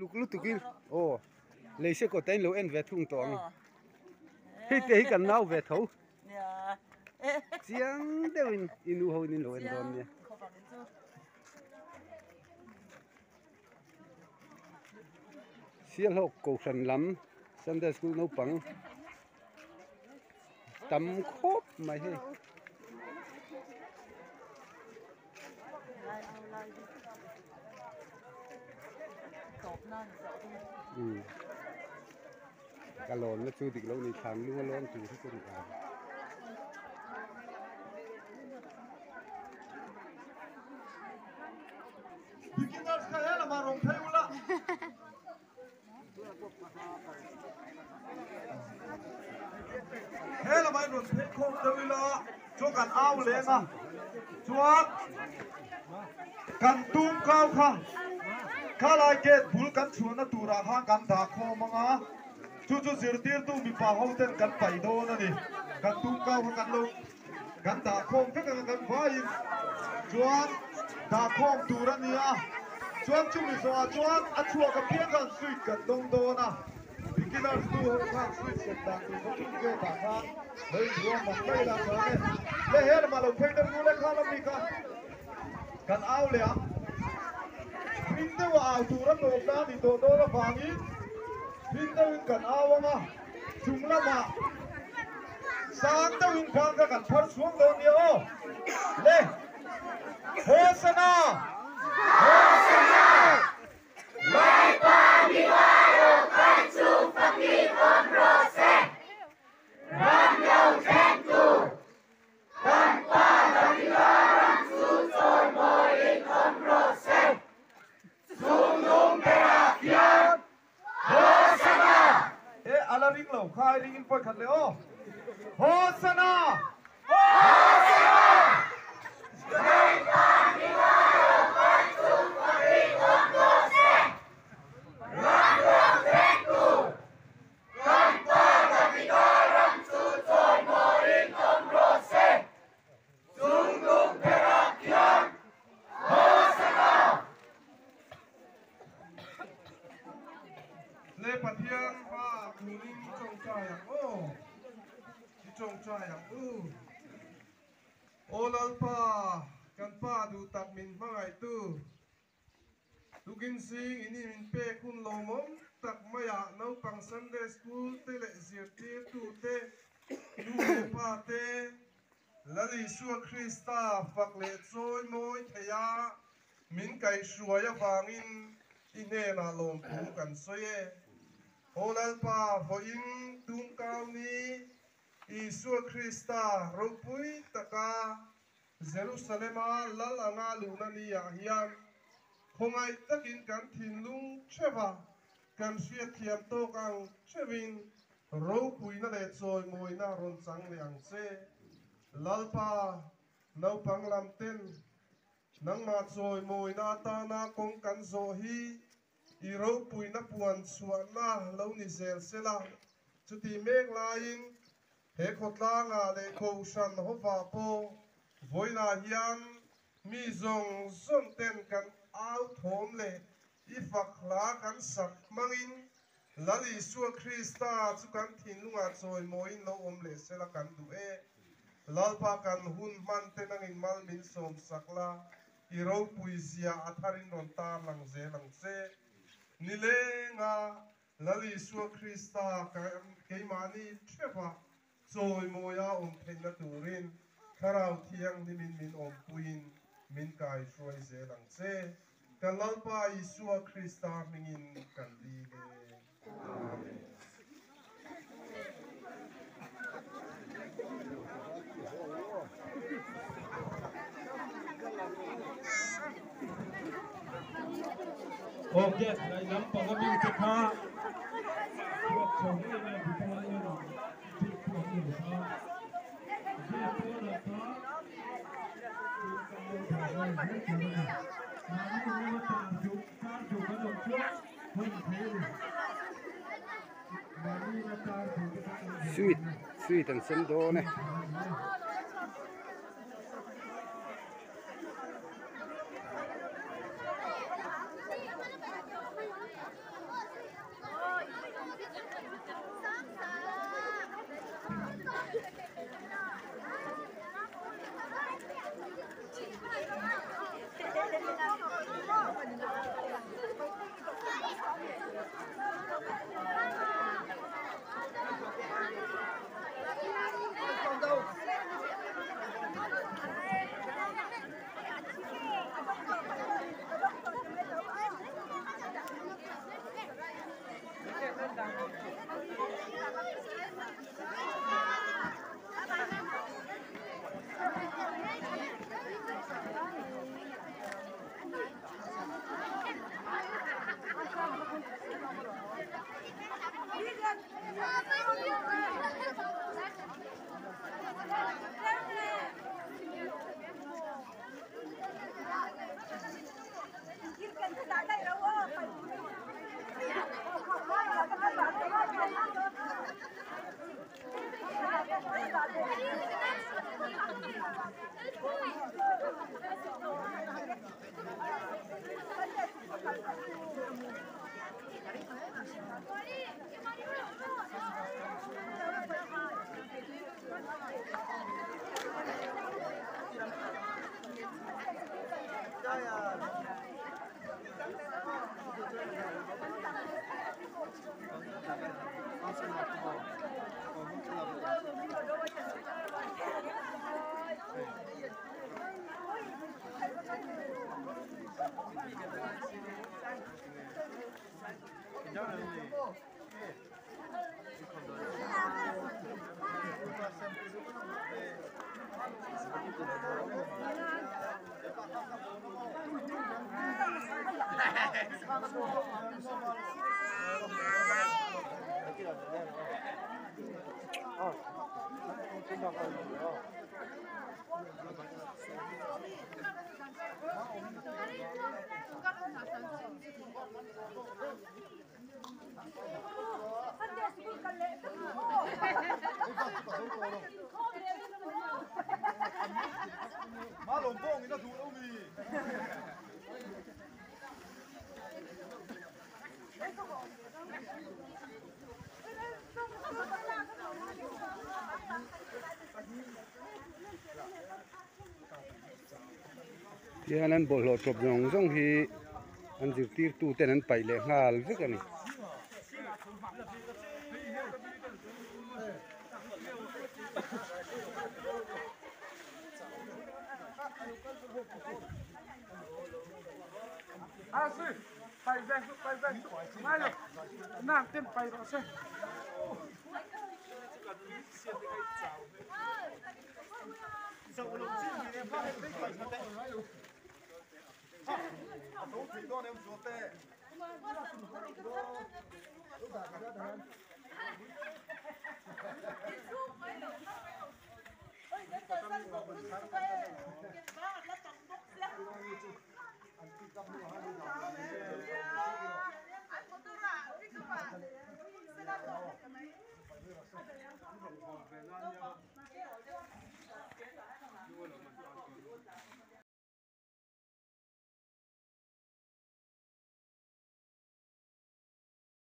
Luk lutukin aw leise kawt a in lo en ve thung tawh ang. Hei te hi kan nau ve tho. Chiang deuhin i nu ho in in lo en dawn nia. Sialhawk Kohhran lam Sunday School naupang tam khawp mai hei. Ka lawn na chu dik lo ni thlan lung a lawn tur hi chu ni ang. Beginners kha he lamah rawn phei ula. He lamah in rawn phei khawm deuh ila chuan kan au leng a, chuan kan tum kau kha khalai gate bul kan chhuahna turah khan kan dah khawm ang a, chu chu zirtirtu mipa ho ten kan paih dawn a ni, kan tum kau kha kan lo Kan dahkhawm vek anga kan vaiin chuan dahkhawm tur a ni a, chuan chumi zawhah chuan a chhuak apiang khan sweet kan dawng dawn a, beginners nu ho khan sweet sem dan tur kha chung gate ah khan lo inruam mak mai ila chuan e le he lamah lo phei deuh nu le kha lam mi kha kan au leh ang, hring deuha au tur a tawp na a ni tawh dawn avangin hring deuhin kan au ang a, chung lamah. Sang deuhin vang kha kan phar chhuak dawn nia aw. Le! Hosana! Hosana! Lalpa mipa lo kal chu fakin awm rawh se. Ram lo thlengtu, kan Pa Davida ram chu chawimawiin awm rawh se. Chungnung berah hian Hosana! E ala ring lo kha ai ring in pawi khat leh aw. Hosana! Hosana! Lalpa mipa lo kal chu fakin awm rawh se. Ram lo thlengtu, kan Pa Davida ram chu chawimawiin awm rawh se. Chungnung berah khian Hosana! Le Pathian hma turin i tawngtai ang aw, i tawngtai ang u. Aw Lalpa, kan Pa duh tak min hmangaihtu, tukin zing in i min pek hun lawmawm tak maiah naupang Sunday School te leh zirtirtute, nu leh pa te, Lal Isua Krista fak leh chawi mawi thei a, Min kaihhruai avangin i hnenah lawmthu kan sawi e. Aw Lalpa, vawiin tumkau ni Isua Krista ropui taka Jerusalema Lal anga luhna niah hian khawngaih takin kan thinlung theuh a, kan hriatthiam tawk ang theuhin ropuina leh chawimawina rawn chang leh ang che. Lalpa, naupang lam ten Nangmah chawimawina atana kawng kan zawh hi i ropuina puan chhuahna lo ni zel sela, chutih mek laiin he khawtlangah leh kohhran hovah pawh vawiinah hian mi zawng zawng ten kan au thawm leh i fak hla kan sak hmangin Lal Isua Krista chu kan thinlungah chawimawiin lo awm leh sela kan duh e. Lalpa kan hun hman te nangin mal min sawm sak la, i ropui zia a tharin rawn tar lang zel ang che. Nilenga Lal Isua Krista keimahni theuha chawimawia awm theihna turin Thlarau Thianghlimin min awmpuiin min kaihruai zel ang che. Kan Lalpa Isua Krista hmingin kan dil e. Amen. Aw gate leh lampang a mi te kha chhuak chho ngei nge Bhutan lamah bik pawh an ni lo kha gate pawnah kha tin kan lo dah ngei mai tur a ni mahni hnung a tar duh tar duh kan awm chuan hawn thei a ni mahni na tar duh te kan awm ve Sweet thei a. sweet an sem dawn e. Tihian an bawlhhlawh tawp zawng zawng hi an zirtirtu ten an paih leh nghal vek a ni.